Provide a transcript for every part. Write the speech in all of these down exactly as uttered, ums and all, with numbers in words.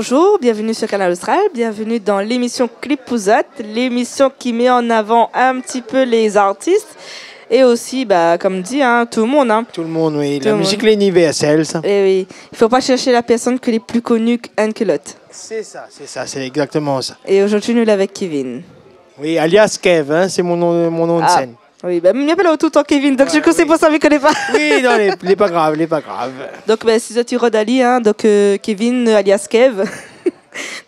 Bonjour, bienvenue sur Kanal Austral, bienvenue dans l'émission Clip pou zot, l'émission qui met en avant un petit peu les artistes et aussi, bah, comme dit, hein, tout le monde, hein. Tout le monde, oui. Tout le monde. La musique, elle est universelle, ça. Eh oui, il faut pas chercher la personne que les plus connue qu'un que l'autre. C'est ça, c'est ça, c'est exactement ça. Et aujourd'hui, nous lé avec Kevin. Oui, alias Kev, hein, c'est mon nom, mon nom de scène. Ah. Oui, ben, mi apèl aou toultan Kevin, donk, ouais, du coup, sé pou sa mi koné pa. Oui, non, lé, lé pa grav, lé pa grav. Donk, ben, si zot i rod ali, hein, donk, euh, Kevin, euh, alias Kev.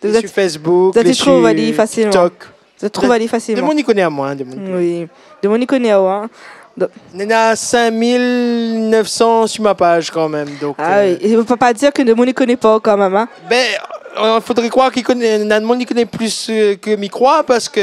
Donk, sur Facebook, zot i trouv ali fasilman. TikTok. Zot i trouv ali fasilman. Demoun i koné amoin, hein, demoun i koné. Oui. Demoun i koné aou, hein. Donk, néna cinq mille neuf cents sur ma page kan mèm, donk, ah oui, euh, i fo pa dir ke demoun i koné pa aou kan mèm, hein. Ben, euh, fodré kroir ke néna demoun i koné plus, euh, ke mi kroi, parske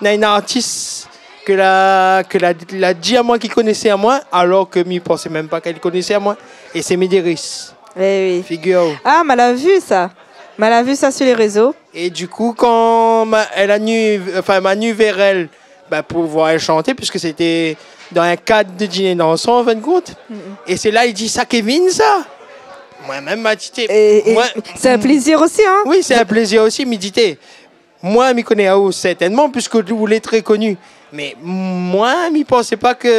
néna in artis ke la, ke la, la di amoin ke li koné amoin, alor ke mi pansé mèm pa ke li koné amoin. É sé Médéris. Eh oui. Figir aou. Ah, ma la vu sa. Ma la vu sa sur les réseaux. É du coup, kan ma, èl la vni, enfin, ma vni vèr èl, ben, pou voir èl shanté, puisque c'était dans un cadre de dîner dansant, en fin de compte. Mm. É sé la, li di, « Sa Kevin, sa ? » Moin mèm, ma di, té, é, é moin, sé in plézir osi, hein ? Oui, sé in plézir osi, mi di, té, moin, mi koné aou, sèrtènman, puisque ou lé trè koni. Mé moin, mi pansé pa ke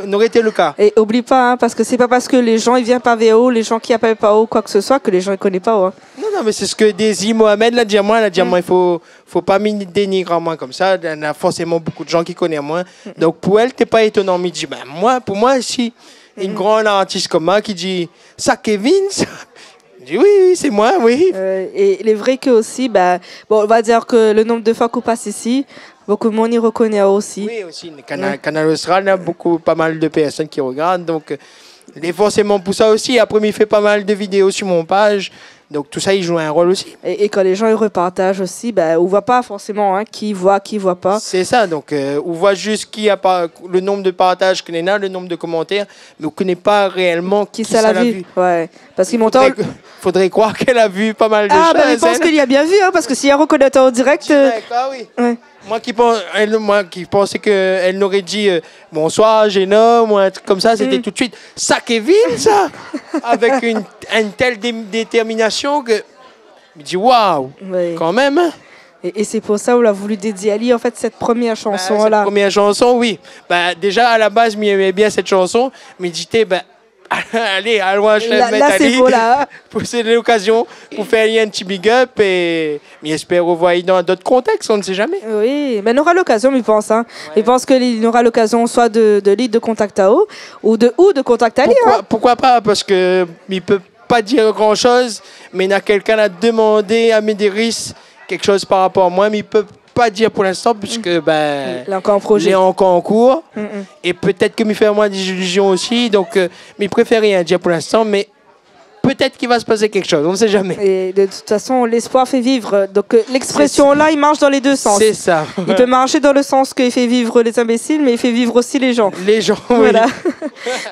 noré été le ka. É oubli pa, hein, parske sé pa parske lé jan i vien pa vèr ou, lé jan i apèl pa ou, koi ke se soi, ke lé jan i koné pa ou, hein. Non, non, mé sé sak Daisy Mohamed la di amoin, la di amoin, i fo, fo pa mi dénigr amoin konmsa, néna forséman bonpé de jan ki koné amoin. Mm. Donk, pou èl, té pa étonan, mi di, ben, moin, pou moin, si in gran artis konm moin ki di, « Sa Kevin, sa », mi di, « Oui, oui, sé moin, oui. » Euh, é lé vré ke osi, ben, bon, on va dire que le nombre de fois qu'on passe ici, bonpé de moun i rokoné aou osi. Oui, osi, Kanal, Kanal Austral, néna bonpé, pa mal de pèrsone ki rogard, donk, euh, lé forséman pou sa osi. Apré, mi fé pa mal de vidéo sur mon page, donk tousa i zoué in rol osi. É, é kan lé jan i repartaj osi, ben, ou voi pa forséman, hein, ki voi, ki voi pa. Sé sa, donk, euh, ou voi zis ki a pa, le nombre de partages ke néna, le nombre de commentaires, mé ou koné pa réèlman kisa la vu. Ouais. Parske fodré, fodré kroir ke la vu pa mal de shoz, hein. Ah, ben, mi pans ke li la bien vu, hein, parske si la rokoné aou an dirèk, euh, dirèk, ah oui. Ouais. Moin ki pans, èl, moin ki pansé ke èl noré di, euh, « Bonsoir, jeune homme », ou in trik konmsa, sété tout de suite, « Sa Kevin, sa », avèk in, in tèl dé-, détèrminasion ke mi di, « Waouh, kan mèm, hein. » Oui. É, é sé pou sa ou la voulu dédié ali, an fèt, sèt promièr shanson la. Ben, sèt promièr shanson, oui. Ben, déja, a la baz, mi èm bien sèt shanson, mi di, té, ben, alé, alon la, mèt la, sé ali bon, la. Pou, sé lokazion pou fé in ti big up é mi èspèr rovoir dan d'ot kontèks, on ne sait jamais. Oui, mé nora lokazion, mi pans, hein. Ouais. Mi pans ke li, nora lokazion soi de, de li de kontakt aou, ou de, ou de kontakt ali, hein. Pourquoi, pourquoi pas ? Parske mi pé pa dir gran shoz, mé néna kèlkin la demandé a Médéris kékshoz par rapor amoin, mé mi pé pa dir pou linstan, puisque, ben, lé ankor an projet. Lé ankor an kour. Mm, mm. É pétèt ke mi fé amoin dé zilizion osi, donk, euh, mi préfèr rien dir pou linstan, mé pétèt k'i va se pasé kékshoz, on ne sait jamais. Et de toute façon, l'espoir fait vivre. Donc, euh, l'expression-là, i marsh dan lé dé sans. C'est ça. I pé marsh dan le sans ke i fé viv lé zinbésil, mé i fé viv osi lé jan. Lé jan, oui. Voilà.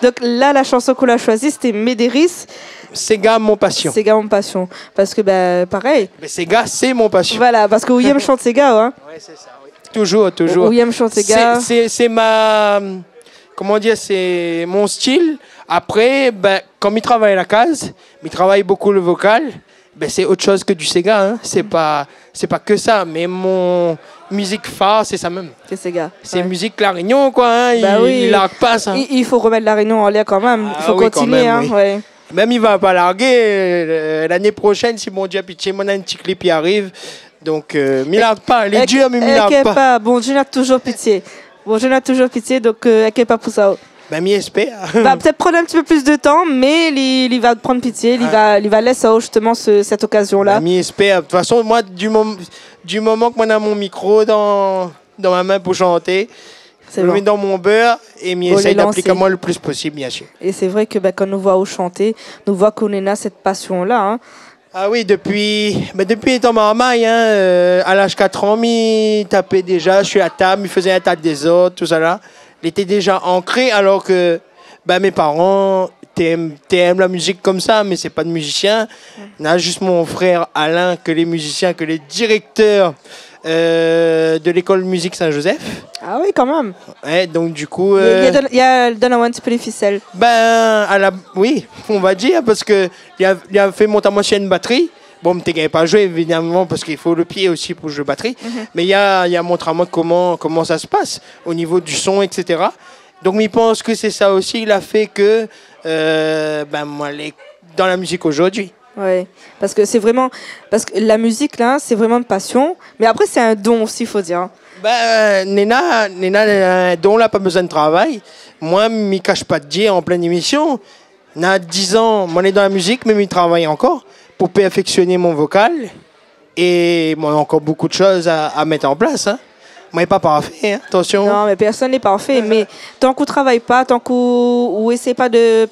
Donk la, la shanson k'ou la shoizi, sété Médéris. Séga mon passion. Séga mon passion. Parske, ben, parèy. Mé séga, sé mon passion. Voilà, parske ou yèm shant séga, hein. Ouais, sé sa, oui. Toujours, toujours. Ou, ou yèm shant séga. Sé, sé, sé ma, koman dir, sé mon stil. Apré, ben, kan mi travay la kaz, mi travay bonpé le vokal, ben, sé ot shoz ke du séga, hein. Sé pa, sé pa ke sa, mé mon mizik far, sé sa mèm. Sé séga. Sé mizik La Rényon, koi, hein. Bah oui. I larg pa sa. I, i fo remèt La Rényon anlèr kan mèm. I fo kontinié, hein. Ah oui, kan mèm, oui. Ouais. Mèm i va pa largé, euh, lané proshèn, si Bondié la pitié, moin néna in ti klip i ariv. Donk, euh, mi larg pa, lé dir, mé mi larg pa. Inkièt pa, Bondié néna toujour pitié. Bondié néna toujour pitié, donk, euh, inkièt pa pou sa. Ben, mi èspèr. Va pétèt prann in ti pé plis de tan, mé li, li va prann pitié, li va, li va lès aou, justement, se, sèt okazion-la. Ben, mi èspèr. De tout fason, moin, du mom-, du moman ke moin néna mon mikro dan, dan ma min pou shanté, sé bon. Mi mèt dan mon bèr é mi éséy d'aplik amoin le plis posib, bien sir. É sé vré ke, ben, kan nou voi aou shanté, nou voi k'ou néna sèt pasion-la, hein. Ah oui, dopi, ben, dopi étan marmay, hein, euh, a laz katr an, mi tapé déja su la tab, mi fézé in ta dézord, tousala. Lété déja ankré, alor ke, ben, mé paran té èm, té èm la mizik konmsa, mé sé pa de mizisien. Mm. Néna zis mon frèr Alain, ke lé mizisien, ke lé direktèr, euh, de lékol mizik Saint-Joseph. Ah oui, kan mèm. Ouais, donk, du coup, euh, li, li la donn, li la donn aou in ti pé lé fisèl. Ben, a la, oui, on va dir, parske li la, li la fé mont amoin su in batri, Bon, mi té gingn pa zoué, évidaman, parske i fo le pié osi pou zoué batri. Mhm. Mé li la, li la mont amoin koman, koman sa se pas o nivo du son, et cetera. Donk, mi pans ke sé sa osi, la fé ke, euh, bin, moin lé dan la mizik zordi. Ouais, parske sé vréman, parske la mizik, la, sé vréman in pasion, mé apré, sé in don osi, fo dir. Bin, néna, néna, in don la pa bezoin travay. Moin, mi kash pa d'dié an plin émision. Na dizan, moin lé dan la mizik, mé mi travay ankor pou pèrféksioné mon vokal. É moin na ankor bonpé de shoz a, a mèt an plas, in. Moin lé pa parfé, in, atansion. Non, mé pèrsone lé parfé, mé tank ou travay pa, tank ou, ou éséy pa de,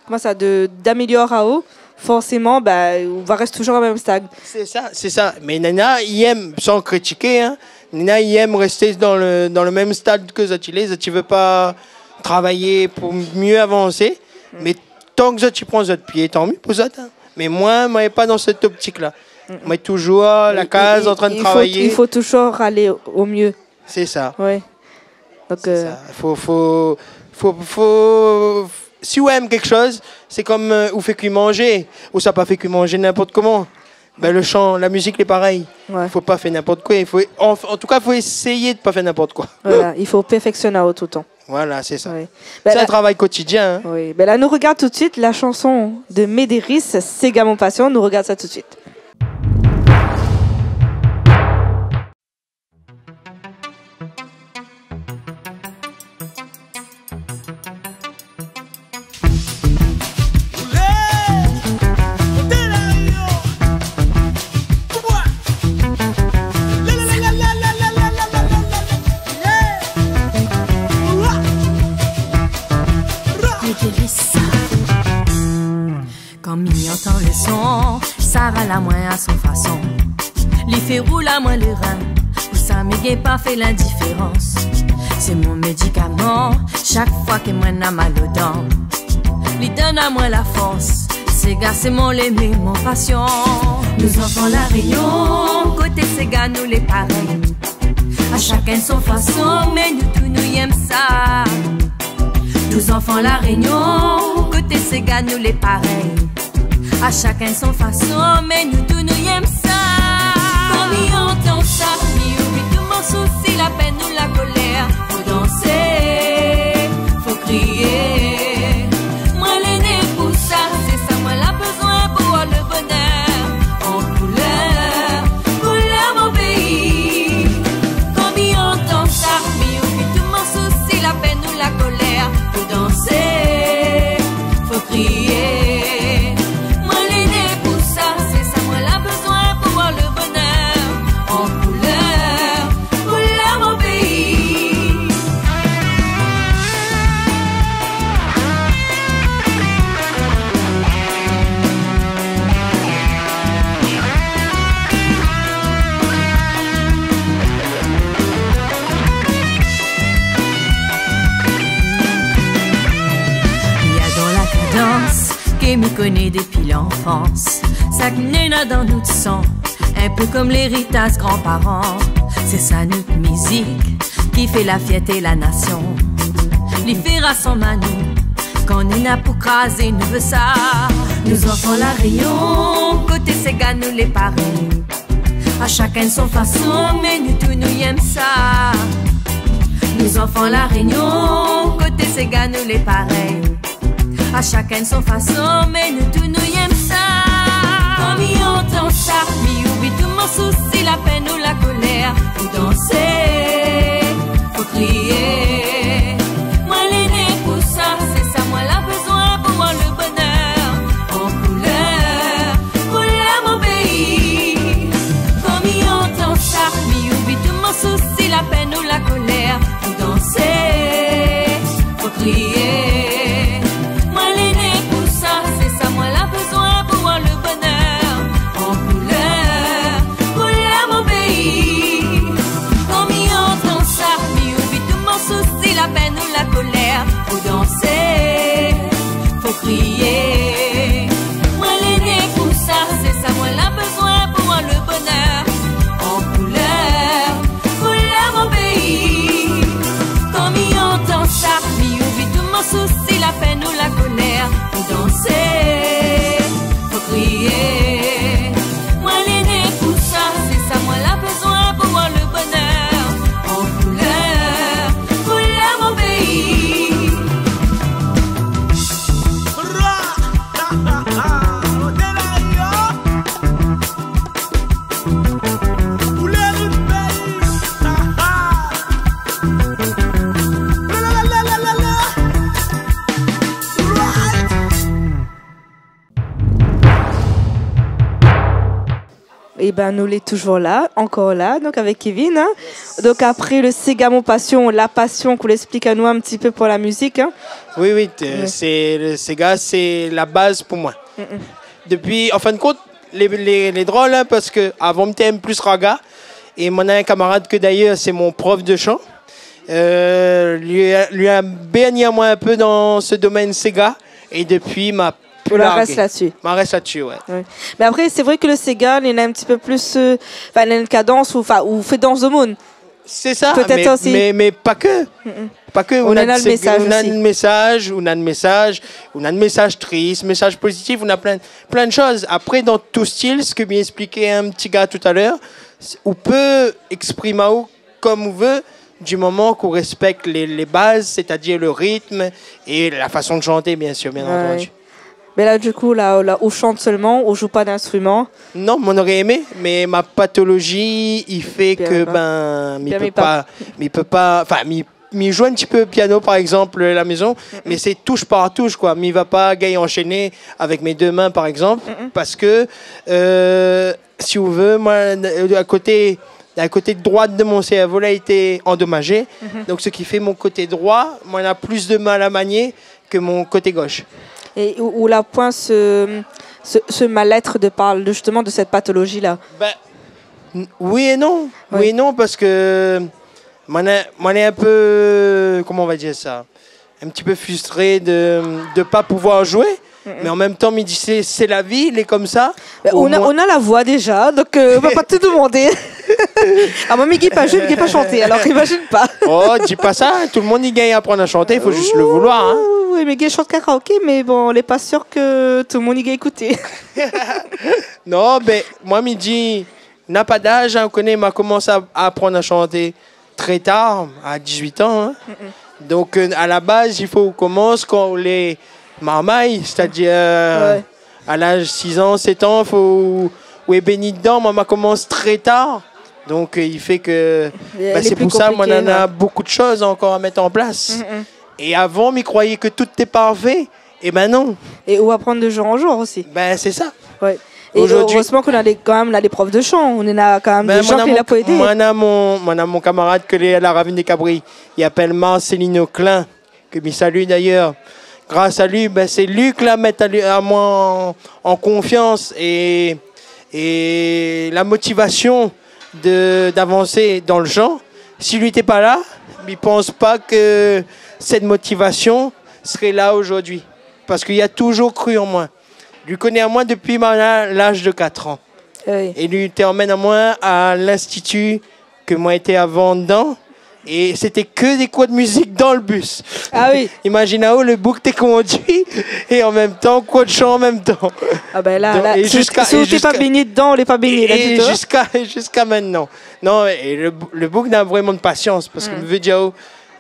koman sa, de, d'amélior aou, forséman, ba, ou va rès touzour o mèm stad. Sé sa, sé sa. Mé néna i èm, san kritiké, in, néna i èm rès dan le, dan le mèm stad ke zot i lé, zot i vé pa travay pou myé avansé. Mm. Mé tank zot i pran zot pié, tan myé pou zot, in. Mé moin, moin lé pa dan sèt optik-la. Mm. Moin lé touzour la kaz, an trin de travay. I fo, i fo touzour alé o myé. Sé sa. Ouais. Donk, sé sa. Fo, fo, fo, fo, si ou èm kékshoz, sé kom, euh, ou fé kui manzé, ou sa pa fé kui manzé ninport koman. Bin, le shan, la mizik, lé parèy. Ouais. Fo pa fé ninport koi. Fo, an, an tou ka, fo éséy de pa fé ninport koi. Voilà, i fo pèrféksioné toultan. Voilà, sé sa. Oui. Sé in travay kotidien, in. Oui. Bin la, nou rogard tout de suit la shanson de Médéris, Séga mon pasion. Nou rogard sa tout de suit. Kan mi antann le son, sa ral amoin a son fason. Li fé roul amoin le rin, pou sa mi gingn pa fé lindiférans. Sé mon médikaman, shak foi ke moin na mal o dan. Li donn amoin la fors, séga sé mon lémé, mon pasion. Nou zanfan La Rényon, koté séga nou lé parèy. A shakinn son fason, mé nou tout nou yèm sa. Nou zanfan La Rényon, koté séga nou lé parèy. A shakinn son fason, mé nou tout nou yèm sa. Kan mi antann sa, mi oubli tout mon sousi, la pèn ou la kolèr. Fo dansé, fo kriyé. Moin lé né pou sa, sé sa moin la bezoin pou avoir le bonèr. An koulèr, koulèr mon péi. Kan mi antann sa, mi oubli tout mon sousi, la pèn ou la kolèr. Fo dansé, fo kriyé. Moin lé né pou sa, sé sa moin la bezoin pou avoir le bonèr. An koulèr, koulèr mon péi. Néna dan la kadans ke mi koné dépi lanfans. Sak néna dan nout san, in pé kom léritaz granparan. Sé sa nout mizik ki fé la fièrté la nasion. Li fé rasanm anou, kan néna pou krazé, nou vé sa. Nou zanfan La Rényon, koté séga nou lé parèy. A shakinn son fason, mé nou tout nou yèm sa. Nou zanfan La Rényon, koté séga nou lé parèy. A shakinn son fason, mé nou tout nou yèm sa. Kan mi antann sa, mi oubli tout mon sousi, la pèn ou la kolèr. Fo dansé, fo kriyé. Moin lé né pou sa, sé sa moin la bezoin pou avoir le bonèr. An koulèr, koulèr mon péi. Kan mi antann sa, mi oubli tout mon sousi, la pèn ou la kolèr. Fo dansé, fo kriyé. Moin lé né pou sa, sé sa moin la bezoin pou avoir le bonèr. An koulèr, koulèr mon péi. Kan mi antann sa, mi oubli tout mon sousi, la pèn ou la kolèr. Fo dansé, fo kriyé. Moin lé né pou sa, sé sa moin la bezoin pou avoir le bonèr. An koulèr, koulèr mon péi. Kan mi antann sa, mi oubli tout mon sousi, la pèn ou la kolèr. Fo dansé, fo kriyé. Ében, nou lé toujour la, ankor la, donk avèk Kevin, in. Donk apré le séga Mon Passion, la passion, ou lé ésplik anou in ti pé pou la mizik, in. Oui, oui, té, sé, le séga, sé la baz pou moin. Dopi, an fin de kont, lé, lé, lé drol, in, parske avan, mi té plis raga. É moin néna in kamarad ke dayèr, sé mon prof de shan. Eu, li, li la bègn amoin in pé dan se domèn séga. É dopi, ma pli largé. Ou la rès la dsi. Ma rès la dsi, ouais. Ouais. Mé apré, sé vré ke le séga, li néna in ti pé plis, eu, anfin, li néna in kadans, ou, anfin, ou fé dans domoun. Sé sa, pétèt mé, osi. Mé, mé pa ke. Pa ke, ou néna le mésaz osi. Ou néna le mésaz, ou néna le mésaz, ou néna le mésaz tris, mésaz pozitif, ou néna plin, plin de shoz. Apré, dan tout stil, sak mi ésplik in ti gars talèr, sé, ou pé éksprim aou kom ou vé, di moman k'ou réspèk lé, lé baz, sétadir le ritm é la fason de shanté, biensir, bien antandi. Ouais. Mé la, di kou, la, la, ou shant solman, ou zoué pa d'instriman ? Non, moin noré émé, mé ma patolozi i fé ke, bin, mi pé pa, mi pé pa, anfin, mi, mi zoué in ti pé piano, par égzanp, la mézon, mé sé toush par toush, koi. Mi va pa gingn anshéné avèk mé dé min, par égzanp, parske, eu, si ou vé, moin, a koté, a koté droit de mon sèrvo, la été andomazé. Donk, sak i fé mon koté droi, moin néna plis de mal a manié ke mon koté gosh. É ou, ou la poin se, se, se mal-èt de par, justeman, de sèt patolozi-la ? Bin, n-, oui é non. Oui é non, parske moin lé, moin lé in pé, koman on va dir sa ? In ti pé fristré de, de pa pouvoir zoué, mé an mèm tan, mi di, sé, sé la vi, lé komsa. Bin, ou néna, ou néna la voi déza, donk, eu, ou va pa tout domandé. A, moin, mi gingn pa zoué, mi gingn pa shanté, alor imazine pa. Oh, di pa sa, in, tout le moun i gingn aprann a shanté, i fo zis le vouloir, in. Oui, mé gingn shant karaoké, mé bon, lé pa sir ke tout le moun i gingn ékouté. Non, bin, moin, mi di, na pa d'az, in, ou koné, ma komans a, a aprann a shanté tré tar, a dizuit an, in. Donk, eu, a la baz, i fo ou komans kan ou lé marmay, sétadir, eu, a laz siz an, sèt an, fo ou, ou lé bégn dedan. Moin, ma komans tré tar. Donk, eu, i fé ke, bin, sé pou sa, moin, néna bonpé de shoz ankor a mèt an plas. É avan, mi kroiyé ke tout té parfé. É bin non. É ou aprann de zour an zour osi. Bin, sé sa. Ouais. É zordi, erezman ke nou néna dé, kan mèm, nou néna dé prof de shan. Nou néna kan mèm dé zan ki lé la pou édé. Bin, moin néna mon, moin néna mon kamarad ke lé a la Ravine des Cabris. I apèl Marcelino Klein, ke mi sali dayèr. Gras a li, bin, sé li ki la mèt a li, amoin an, an konfians é, é la motivasion de, d'avansé dan le shan. Si li té pa la, mi pans pa ke sèt motivasion sré la zordi. Parske li la touzour kri an moin. Li koné amoin dopi ma, laz de kat an. Ah oui. É li té amenn amoin a l'institi ke moin lété avan dedan. É sété ke dé kour de mizik dan le bis. Ah oui. Imazine aou, le boug té kondui é an mèm tan, kour de shan an mèm tan. Ah bin la, donk, la, é si, ziska, si é ou té pa ziska, bingné dedan, ou lé pa bingné la, é, é ditou, ziska, é ziska mintnan. Non, é le, le boug na vréman de pasians, parske, mm, mi vé dir,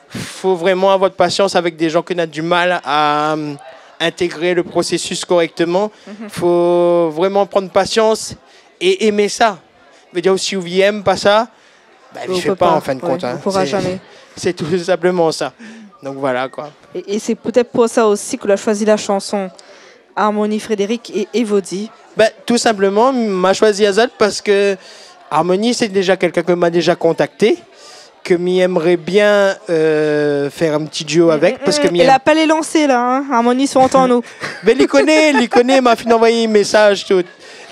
fo vréman avoir de pasians avèk dé zan ke na du mal a, euh, intégrer le processus correctement. Mhm. Fo vréman pran pasians é émé sa. Vé dir, si ou èm pa sa, bin, ou fé pa, an fin de kont, hein. Ou pourra jamais. Sé, sé tou sinpleman sa. Donk voilà, koi. É, é sé pétèt pou sa osi ke ou la shoizi la shanson Harmonie Frédéric é Evodi. Bin, tou sinpleman, ma shoizi azot parske Harmonie, sé déza kèlkin ke ma déza kontakté, ke mi èmré bien, euh, fé in ti duo avèk, parske mi èm. Mm, mm. É lapèl lé lansé la, hein. Harmonie, si ou antann anou. Bin, li koné, li koné, ma fine anvoy mésaz tout.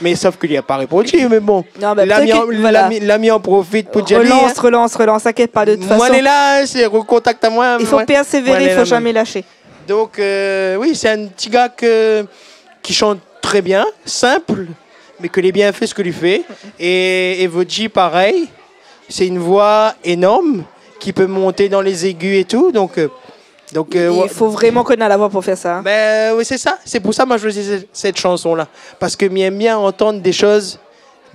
Mé sof ke li la pa réponn, mé bon. Non, mé la, mi, voilà, la, mi, la, mi profit pou dir, relans, hein. Relans, relans, inkièt pa, de tout fason. Moin lé la, sé rekontakt amoin, moin lé la. I fo pèrsévéré, i fo zamé lashé. Donk, euh, oui, sé in ti gars ke, ki shant tré bien, sinp, mé ke lé bien fé sak li fé. É, é Evodi, parèy, sé in voi énorm ki pé mont dan lé zégi é tou. Donk, euh, donk, euh, i fo vréman koné la voi pou fé sa, hein. Bin oui, sé sa. Sé pou sa ma shoizi sèt, sèt shanson-la. Parske mi èm bien antann dé shoz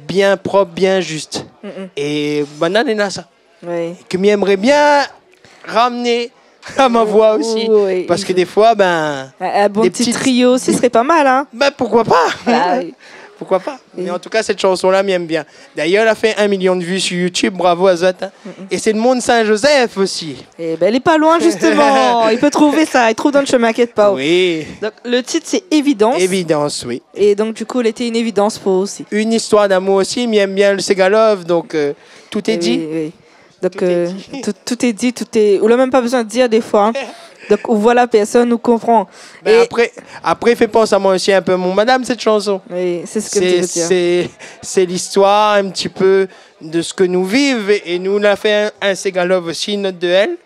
bien prop, bien zis. Mm, mm. É banna néna sa. Oui. Ke mi èmré bien ramné a ma voi osi. Oui. Parske défoi, bin, in, in bon ti trio osi sré pa mal, hein. Bin, poukoi pa ? Ah oui. Pourquoi pas ? Oui. Mais en tout cas, cette chanson-là, mi èm bien. D'ailleurs, elle a fait un million de vues sur YouTube. Bravo à zot, hein. Mm, mm. Et c'est le monde Saint-Joseph aussi. Eh ben, il est pas loin, justement. Il peut trouver ça. Il trouve dans le chemin, inquiète pas. Oui. Donc, le titre, c'est Évidence. Évidence, oui. Et donc, du coup, elle était une évidence pour vous aussi. Une histoire d'amour aussi, mi èm bien le séga love, donc, euh, tout est dit. Eh oui, oui. Donc, tout est dit. Euh, tout, tout est dit, tout est, ou la mèm pa bezoin dir défoi, hein. Donc, ou voi la pèrsone, ou konpran. Ben, é apré, apré, i fé pans amoin osi in pé mon madam, sèt shanson. Oui, sé sak mi vé dir. Sé, sé, sé listoir in ti pé de sak nou viv, é, é nou, nou la fé in, in séga love osi, in not de èl.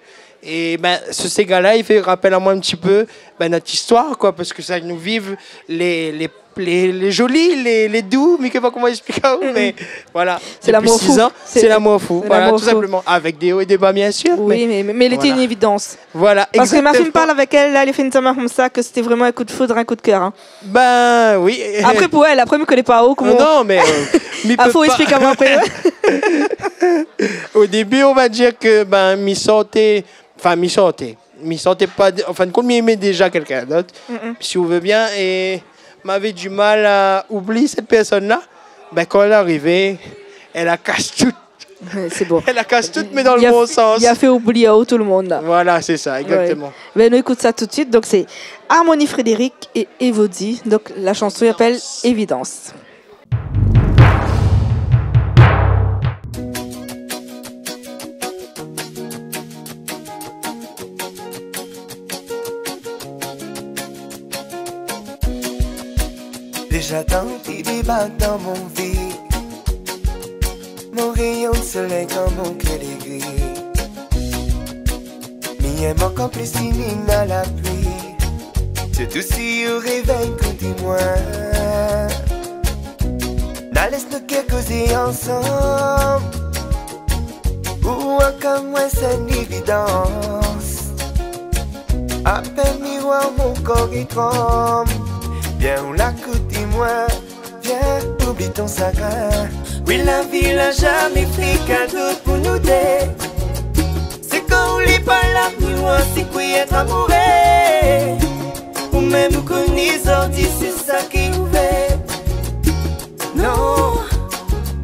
É ben, se séga-la, i fé rapèl amoin in ti pé, ben, nout istoir, koi, parske sak nou viv, lé, lé lé, lé zoli, lé, lé dou, mi koné pa koman ésplik aou, mé voilà. Sé lamour fou. Dopi sis an, sé lamour fou. Voilà, tout sinpleman. Avèk dé o é dé ba, bien sir. Oui, mé, mé, mé lété in évidans. Voilà, égzaktoman. Parske ma fine parl avèk èl, la, èl la fine di amoin konmsa ke sété vréman in kou d'foud, in kou d'kèr, hein. Ben oui. Apré, pou èl, apré, mi koné pa ou, koman... Non, non, mé, euh, mi pé pa. Ah, fo ésplik amoin apré, ouais. Au début, on va dire que, ben, mi santé, enfin, mi santé. Mi santé pa, an fin de kont, mi èmé déza kèlkin d'ot, si ou vé bien, é mavé du mal a oublié sèt pèrsone-la. Ben, kan èl la arivé, èl la kas tout. Ouais, sé bon. Èl la kas tout, mé dan le bon sans. Li la fé oublié aou tout le moun, la. Voilà, sé sa, égzaktoman. Ouais. Ben, nou ékout sa tout de suit. Donk, sé Harmonie Frédéric é Evodi. Donk, la shanson i apèl Évidence. Déza tan ki débark dan mon vi, mon réyon solèy kan mon kèr lé gri. Mi èm ankor plis si mi na la pli. Sirtou si ou révèy koté moin. Na lès nout kèr kozé ansanm. Ou ankor moin sé in évidans. Apèn mi oir mon kor i tranm. Vien ou la koté moin. Vien, oubli ton sagrin. Oui, la vi la zamé fé kado pou nou dé. Sé kan ou lé pa la pou oir sé koi èt amouré. Ou mèm ou koné zordi sé sa ki ou vé. Non,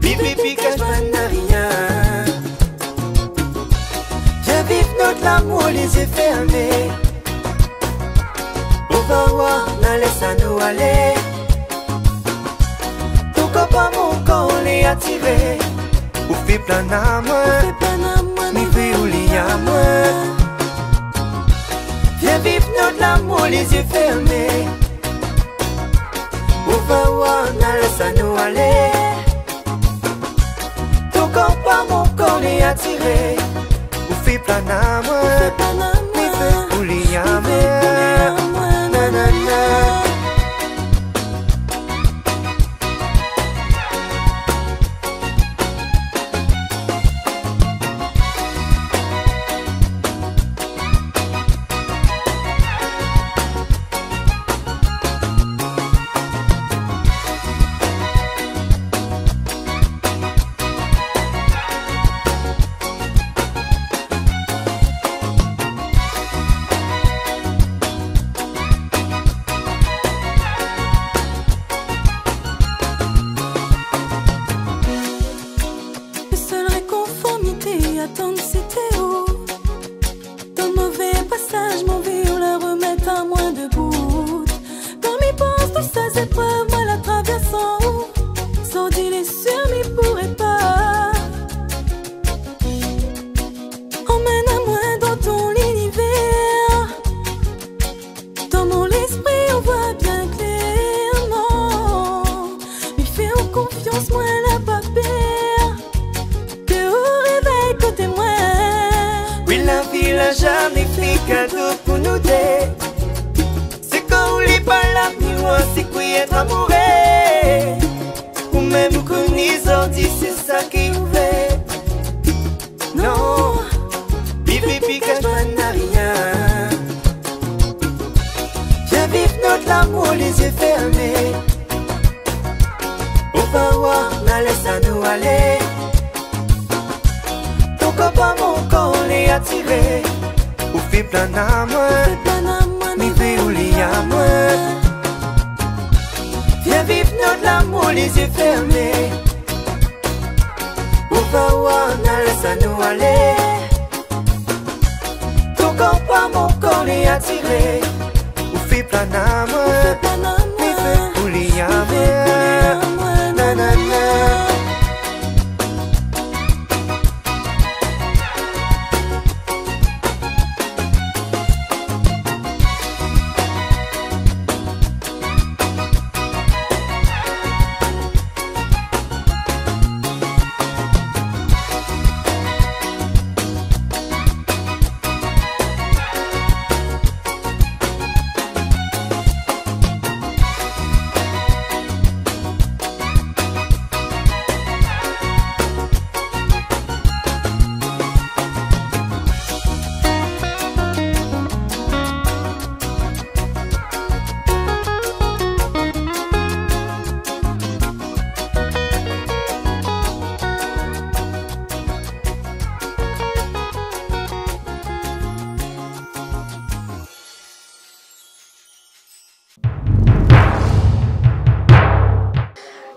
mi vé pi kash amoin arien. Vien viv nout lamour lé zié fèrmé. Ou va oir, na lès anou alé. Ton kor pa mon kor lé atiré. Ou fé plin amoin. Ou fé plin amoin. Mi vé ou li amoin. Vien viv nout lamour lé zié fèrmé. Ou va oir, na lès anou alé. Ton kor pa mon kor lé atiré. Ou fé plin amoin. Ou fé plin amoin. Mi vé ou li amoin. Mi vé ou li amoin. Nanana. Lo sèl rékonfor mi té atann sété ou. Dan mové pasaz mon vi ou la romèt amoin debout. Kan mi pans tout sé zéprèv moin la travèrs san ou, zordi lé sir mi pouré pa. Emmèn amoin dan ton linivèr. Dan mon léspri ou voi bien klèrman. Mi fé ou konfians, moin la pa pèr. Ke ou révèy koté moin. Oui, la vi la zamé fé kado pou nou dé. Sé kan ou lé pa la mi oir sé koi èt amouré. Ou mèm ou koné zordi sé sa ki ou vé. Non, mi vé pi kash amoin arien. Vien viv nout lamour lé zié fèrmé. Ou va oir, na lès anou alé. Ton kor pa mon kor lé atiré. Ou fé plin amoin. Ou fé plin amoin. Mi vé ou li amoin. Vien viv nout lamour Lé zié fèrmé, ou va oir, na lès anou alé. Ton kor pa mon kor lé atiré. Ou fé plane amoin, ou fé plane amoin, mi fé koulé amoin. Nanana.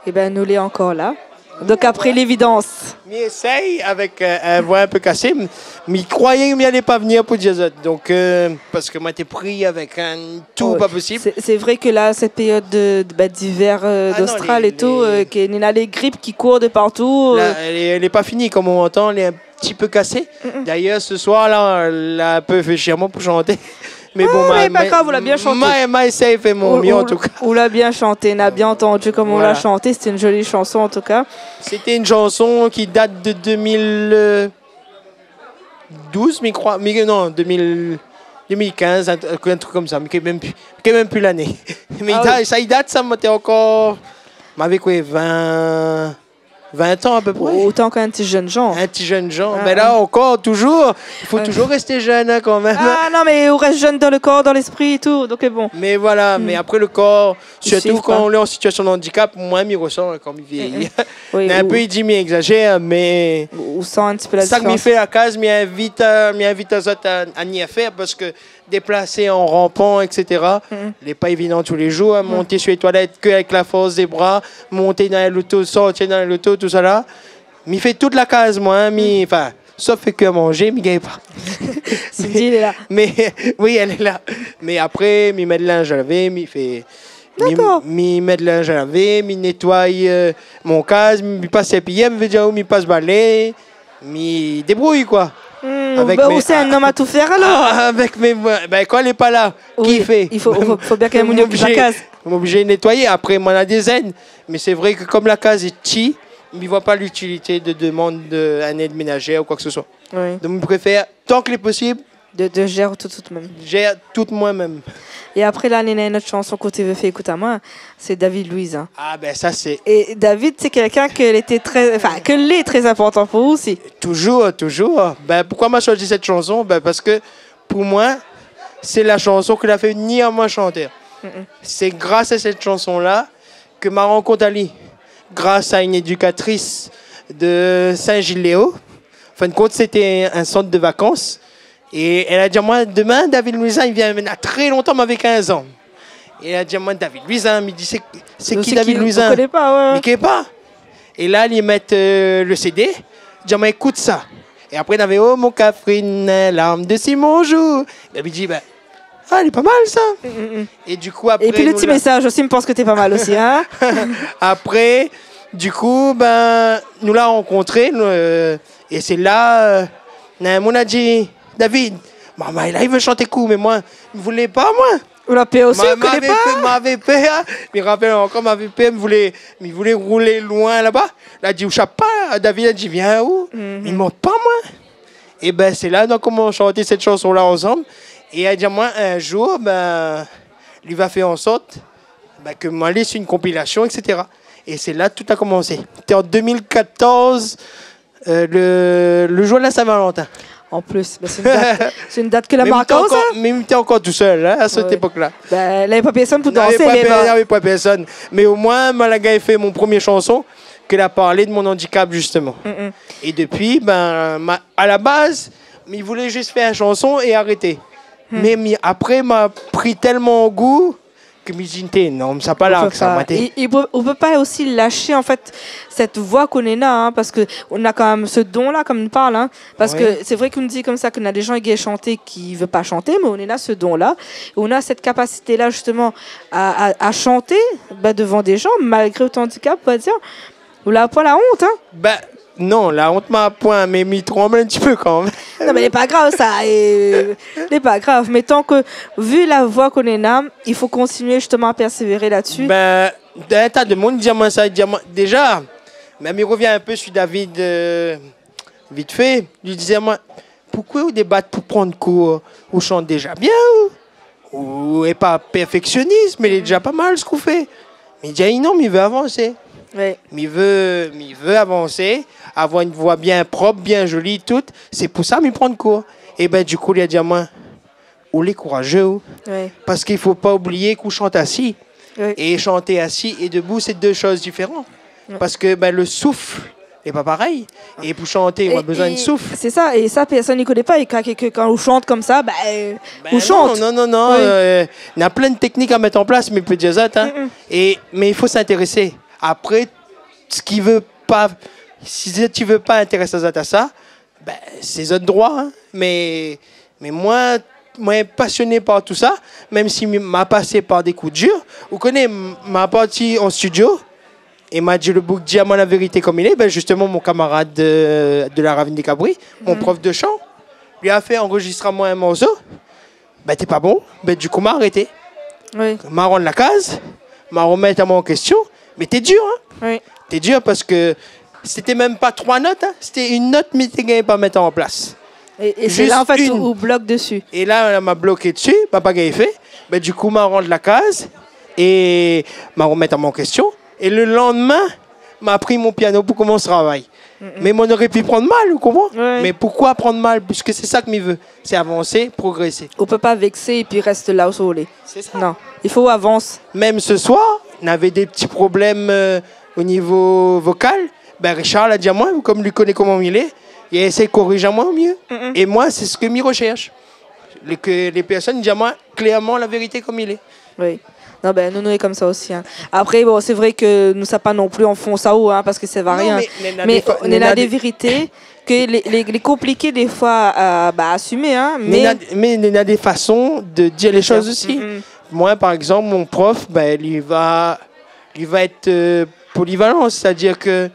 Ében, nou lé ankor la. Donk, apré lévidans. Mi éséy avèk, euh, in voi in pé kasé. Mi, mi kroiyé mi alé pa vnir pou dir azot. Donk, euh, parske moin té pri avèk in tou pa posib. Sé, sé vré ke la, sèt périod de, de, ba, d'ivèr, euh, d'ostral é tou, euh, ke néna lé grip ki kour de partou, euh. La, lé, lé pa fini, kom ou antann, lé in ti pé kasé. Dayèr, se soir la, la in pé fé shirman pou shanté. Mé bon, ma, pa grav, ou la bien shanté. Ma, ma éséy fé mon mié, an tou ka. Ou la bien shanté, na bien antann kom ou la shanté. Voilà. Sété in zoli shanson, an tou ka. Sété in shanson ki dat de deux mille, euh, douze, mi kroi, mi, non, deux mille, deux mille quinze, in, in trik komsa, mi koné mèm pi, mi koné mèm pi lané. Mé sa, sa i dat, sa, moin té ankor, moin lavé koué, vingt, vingt an a pé pré. Ou té ankor in ti jenn jan. In ti jenn jan. Mé la ankor, toujour, i fo toujour rès jenn, in, kan mèm. Ah non, mé ou rès jenn dan le kor, dan léspri é tou, donk, bon. Mé voilà, mé apré le kor, sirtou kan ou lé an sitiasion de andikap, moin, mi resan, in, kan mi viéyi. Oui, na in pé, i di mi égzazèr, mé ou san in ti pé la diférans. Sak mi fé la kaz, mi invit, euh, mi invit azot a, a ni fèr, parske déplasé an ranpan, et cetera. Lé pa évidan tou lé jour, in, monté su lé toilèt ke avèk la fors dé bra, monté dan loto, sorti dan loto, tousala. Mi fé tout la kaz, moin, in, mi, anfin, sof fé kui manzé, mi gingn pa. Cindy, èl lé la. Mé, oui, èl lé la. Mé apré, mi mèt linz a lavé, mi fé, mi, mi mèt linz a lavé, mi nétoiy, euh, mon kaz, mi pas sèrpiyèr, mi vé dir, mi pas balé, mi débrouy, koi. Hmm, avèk mé, ou sé in om a tou fèr, alor ? Ah, avèk mé, bin, kan lé pa la, ki fé ? I fo, fo, fo bien k'in moun i okip la kaz. Moin oblizé, moin oblizé nétoiyé. Apré, moin na dé zèn. Mé sé vré ke kom la kaz lé ti, mi voi pa l'utilité de demann, euh, in èd ménazèr ou koi ke se soi. Oui. Donk, mi préfèr, tan ke lé posib, de, de zèr tout, tout mèm. Zèr tout moin mèm. É apré, la, néna in not shanson ke ou té vé fé ékout amoin, sé David Louisin. Ah, bin, sa, sé... É David, sé kèlkin ke lété trè, anfin, ke lé trè inportan pou ou osi. Toujour, toujour. Bin, poukoi ma shoizi sèt shanson ? Bin, parske pou moin, sé la shanson ke la fé ni amoin shantèr. Sé gras a sèt shanson-la ke ma rankont ali, gras a in édikatris de Saint-Gilles-les-Hauts. An fin de kont, sété in sant de vakans. É èl la di amoin, demin, David Louisin i vien, na trè lontan, moin navé kinz an. É èl la di amoin, David Louisin, mi di, sé, sé ki David Louisin ? Ou koné pa, ouais. Mi koné pa. É la, li mèt, euh, le CD, li di amoin, ékout sa. É apré, navé, oh, mon kafrine, larm desi mon jou. Bin, mi di, bin, ah, lé pa mal, sa. Mm, mm, mm. É di kou, apré, épi le ti mésaz osi, mi pans ke té pa mal osi, in. Apré, di kou, bin, nou la rankontré, nou, euh, é sé la, euh, na in moun la di, David, marmay la, li vé shanté kou, mé moin, mi voulé pa, moin. Ou la pèr osi, ou koné pa. Moin navé pèr, moin navé pèr, in. Mi rapèl ankor, moin navé pèr, mi voulé, mi voulé roulé loin laba. La di, ou shap pa, David la di, vien, ou. Mhm. Mi mont pa, moin. É bin, sé la, donk, koman nou la shanté sèt shanson-la ansanm. É èl la di amoin, in jour, bin, li va fé an sort, bin, ke moin lé su in konpilasion, et cetera. É sé la, tout la komansé. Té an deux mille quatorze, euh, le, le jour de la Saint-Valentin. An plis, bin, sé in dat, sé in dat ke la mark aou, sa. Mé mi té ankor, mé mi té ankor tousèl, in, a sèt épok-la. Ouais. Bin, navé pa pèrsone pou dansé, navé pa pèr-, navé pa pèrsone. Mé omoin, moin la gingn fé mon promié shanson ke la parl de mon andikap, zistoman. Mm, mm. É dopi, bin, ma, a la baz, mi voulé zis fé in shanson é arété. Mm. Mé mi, apré, ma pri tèlman gou ke mi di, non, sa pa la, sa pa. I, i pé, ou pé pa osi lashé, an fèt, sèt voi k'ou néna, in, parske ou néna kan mèm se don-la, konm nou parl, in. Parske sé vré k'ou di konmsa ke néna dé jan i gingn shanté, ki vé pa shanté, mé ou néna se don-la, é ou néna sèt kapasité-la, jisteman, a, a, a shanté, bin, dovan dé jan, malgré out andikap, on va dir. Ou la poin la ont, in ? Bin, non, la ont ma poin, mé mi tranb in ti pé kan mèm. Non, mé lé pa grav, sa, é, lé pa grav. Mé tan ke, vu la voi k'ou néna, i fo kontinié jisteman a pèrsévéré la-dsi. Bin, dan in ta de moun i di amoin sa, i di amoin, déza, mé mi rovien in pé su David, euh, vit fé, li di amoin, poukosa ou débat pou pran kour ? Ou shant déza bien, ou, ou lé pa pèrféksionis, mé lé déza pa mal sak ou fé. Mi di, ah non, mi vé avansé. Oui. Mi vé, mi vé avansé, avoir in voi bien prop, bien zoli, tout. Sé pou sa mi pran kour. É bin, di kou, li la di amoin, ou lé kourazé, ou. Oui. Parske i fo pa oublié k'ou shant asi. Oui. É shanté asi é debou, sé dé shoz diféran. Oui. Parske, bin, le souf lé pa parèy. É pou shanté, ou na bezoin de souf. É sé sa, é sa, pèrsone i koné pa, é kan, ke, kan ou shant konmsa, bin, euh, ou shant. Non, non, non, non, euh, néna plin de teknik a mèt an plas, mé pé déza, in. Mm, mm. É, mé i fo s'intérésé. Apré, sak i vé pa, si ou vé pa intérès azot a sa, bin, sé zot droi, in. Mé, mé moin, moin lé pasioné par tousa, mèm si mi, ma pasé par dé kou dir. Ou koné, m-, ma parti an studio, é ma di le boug, di amoin la vérité konm i lé. Bin, jisteman, mon kamarad de, de la Ravine des Cabris, mon prof de shan, li la fé anrozistr amoin in morso. Bin, té pa bon. Bin, di kou, ma arété. Oui. Ma rann la kaz, ma romèt amoin an késtion. Mé té dir, in. Oui. Té dir parske sété mèm pa troi not, in. Sété in not, mi té gingn pa mèt an plas. É, é sé la, an fèt, ou, ou blok dsi. É la, la, ma bloké dsi, ma pa gingn fé. Bin, di kou, ma rann la kaz é ma romèt amoin an késtion. É le landmin, ma pri mon piano pou komans travay. Mm, mm. Mé moin noré pi pran mal, ou konpran ? Oui. Mé poukoi pran mal ? Piske sé sa ke mi vé. Sé avansé, progrésé. Ou pé pa vèksé épi rès la ousa ou lé. Sé sa. Non. I fo avans. Mèm se soir, navé dé ti problèm, euh, o nivo vokal. Bin, Richard la di amoin, konm li koné koman mi lé, li la éséy korizé amoin o myé. Mm, mm. É moin, sé sak mi roshèrsh. Le, ke lé pèrsone i di amoin klèrman la vérité konm i lé. Oui. Non, bin, nou, nou lé konmsa osi, in. Apré, bon, sé vré ke nou sa pa non pli anfons aou, in, parske sa va rien. Non, mé, mé néna dé vérité ke lé, lé, lé konpliké défoi a, ba, asimé, in, mé néna, mé néna dé fason de dir lé shoz osi. Mm, mm. Moin, par égzanp, mon prof, bin, li va, li va èt, euh, polivalan, sétadir ke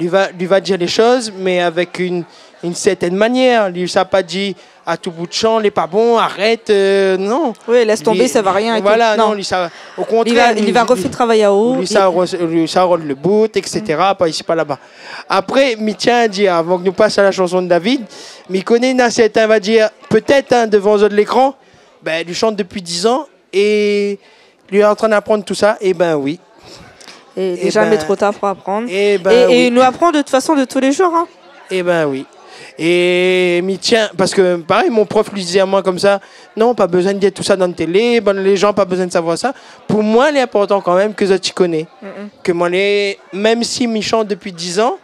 li va, li va dir lé shoz, mé avèk in, in sèrtèn manièr. Li sa pa di a tout bout de shan, lé pa bon, arèt, euh, non. Oui, lès tonbé, sa va rien é tout. Voilà, non, li sa, o kontrèr, li va, li va rofé travay aou, li sa ro-, li sa rann le bout, et cetera, pa isi, pa laba. Apré, mi tien a dir, avan ke nou pas a la shanson de David, mi koné néna sèrtin va dir, pétèt, in, dovan zot lékran, bin, li shant dopi diz an, é li lé antrin aprann tousa, é bin oui. É déza, mé tro tar pou aprann. É bin é, oui. É nou aprann de tout fason de tou lé zour, in. É bin oui. É mi tien, parske parèy, mon prof li di amoin konmsa, non, pa bezoin dir tousa dan télé, bann lé jan pa bezoin savoir sa. Pou moin, lé inportan kan mèm ke zot i koné. Mm, mm. Ke moin lé, mèm si mi shant dopi diz an,